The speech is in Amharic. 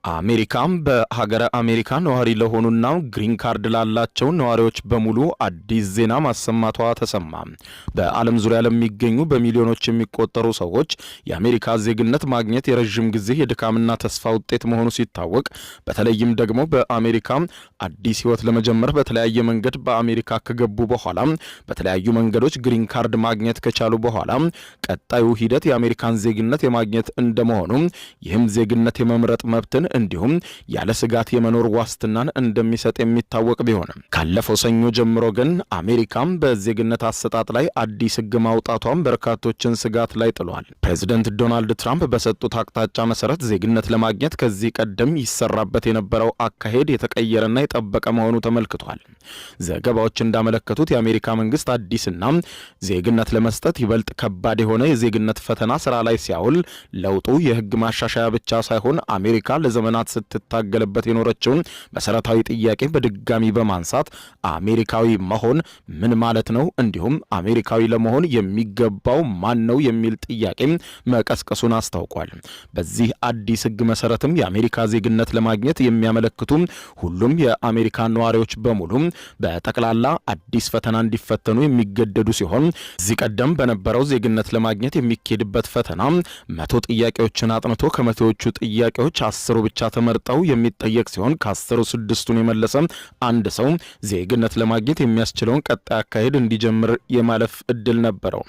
አሜሪካም በሀገረ አሜሪካ ነዋሪ ለሆኑና green card ላላቸው ነዋሪዎች በሙሉ አዲስ ዜና ማሰማቷ ተሰማ። በዓለም ዙሪያ ለሚገኙ በሚሊዮኖች የሚቆጠሩ ሰዎች የአሜሪካ ዜግነት ማግኘት የረዥም ጊዜ የድካምና ተስፋ ውጤት መሆኑ ሲታወቅ፣ በተለይም ደግሞ በአሜሪካ አዲስ ሕይወት ለመጀመር በተለያየ መንገድ በአሜሪካ ከገቡ በኋላ፣ በተለያዩ መንገዶች green card ማግኘት ከቻሉ በኋላ ቀጣዩ ሂደት የአሜሪካን ዜግነት የማግኘት እንደመሆኑ ይህም ዜግነት የመምረጥ መብትን እንዲሁም ያለ ስጋት የመኖር ዋስትናን እንደሚሰጥ የሚታወቅ ቢሆንም፣ ካለፈው ሰኞ ጀምሮ ግን አሜሪካም በዜግነት አሰጣጥ ላይ አዲስ ሕግ ማውጣቷን በርካቶችን ስጋት ላይ ጥሏል። ፕሬዚደንት ዶናልድ ትራምፕ በሰጡት አቅጣጫ መሰረት ዜግነት ለማግኘት ከዚህ ቀደም ይሰራበት የነበረው አካሄድ የተቀየረና የጠበቀ መሆኑ ተመልክቷል። ዘገባዎች እንዳመለከቱት የአሜሪካ መንግስት አዲስና ዜግነት ለመስጠት ይበልጥ ከባድ የሆነ የዜግነት ፈተና ስራ ላይ ሲያውል ለውጡ የህግ ማሻሻያ ብቻ ሳይሆን አሜሪካ ለዘመናት ስትታገልበት የኖረችውን መሰረታዊ ጥያቄ በድጋሚ በማንሳት አሜሪካዊ መሆን ምን ማለት ነው፣ እንዲሁም አሜሪካዊ ለመሆን የሚገባው ማን ነው የሚል ጥያቄ መቀስቀሱን አስታውቋል። በዚህ አዲስ ህግ መሰረትም የአሜሪካ ዜግነት ለማግኘት የሚያመለክቱ ሁሉም የአሜሪካ ነዋሪዎች በሙሉ በጠቅላላ አዲስ ፈተና እንዲፈተኑ የሚገደዱ ሲሆን፣ ከዚህ ቀደም በነበረው ዜግነት ለማግኘት የሚኬድበት ፈተና 100 ጥያቄዎችን አጥንቶ ከ100ዎቹ ጥያቄዎች 10ሩ ብቻ ተመርጠው የሚጠየቅ ሲሆን፣ ከ10ሩ ስድስቱን የመለሰ አንድ ሰው ዜግነት ለማግኘት የሚያስችለውን ቀጣይ አካሄድ እንዲጀምር የማለፍ እድል ነበረው።